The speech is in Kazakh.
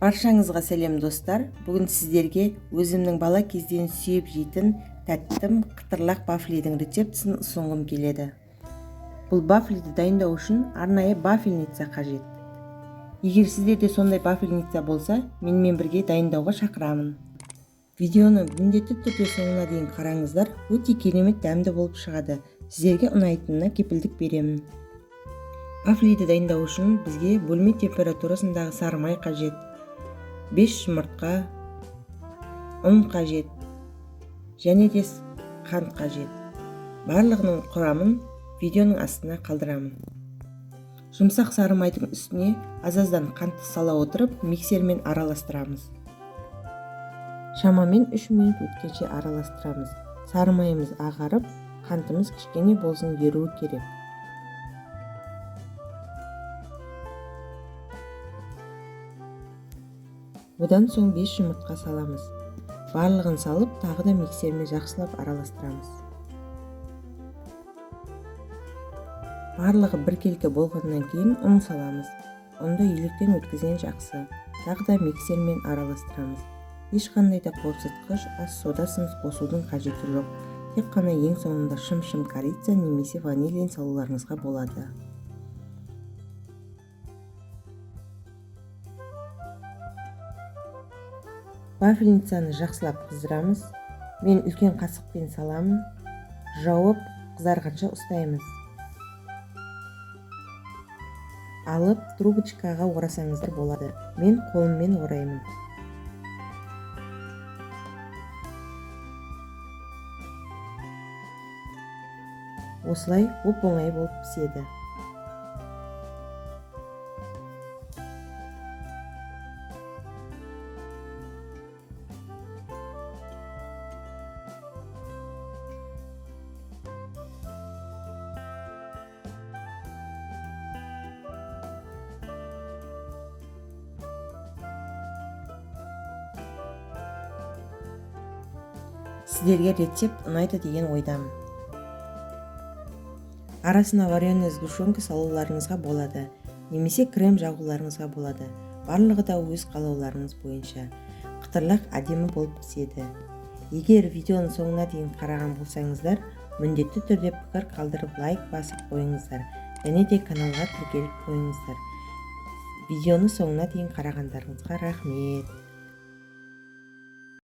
Баршаңызға сәлем, достар! Бүгін сіздерге өзімнің бала кезден сүйіп жейтін тәттім қытырлақ вафлидің рецептісін ұсынғым келеді. Бұл вафлиді дайындау үшін арнайы вафельница қажет. Егер сіздерде сондай вафельница болса, менімен бірге дайындауға шақырамын. Видеоны міндетті түрде соңына дейін қараңыздар, өте керемет дәмді болып шығады. Сіздерге ұнайтынына кепілдік беремін. Вафлиді дайындау үшін бізге бөлме температурасындағы сары май қажет, 5 жұмыртқа, ұн қажет және де қант қажет. Барлығының құрамын видеоның астына қалдырамын. Жұмсақ сары майдың үстіне аз-аздан қантты сала отырып, миксермен араластырамыз. Шамамен 3 минут өткенше араластырамыз. Сары майымыз ағарып, қантымыз кішкене болсын еруі керек. Одан соң 5 жұмыртқа саламыз. Барлығын салып, тағы да миксермен жақсылап араластырамыз. Барлығы біркелкі болғаннан кейін ұн саламыз. Ұнды електен өткізген жақсы. Тағы да миксермен араластырамыз. Ешқандай да қорсытқыш, ас содасын қосудың қажеті жоқ. Тек қана ең соңында шым-шым корица немесе ванилин салуларыңызға болады. Вафельницаны жақсылап қыздырамыз. Мен үлкен қасықпен саламын. Жауып, қызарғанша ұстаймыз. Алып, трубочкаға орасаңыздар болады. Мен қолыммен ораймын. Осылай оп-оңай болып піседі. Сіздерге рецепт ұнайды деген ойдамын. Арасына вареный сгущенка салуларыңызға болады, немесе крем жағуларыңызға болады. Барлығы да өз қалауларыңыз бойынша. Қытырлақ әдемі болып піседі. Егер видеоның соңына дейін қараған болсаңыздар, міндетті түрде пікір қалдырып, лайк басып қойыңыздар және де каналға тіркеліп қойыңыздар. Видеоны соңына дейін қарағандарыңызға рахмет.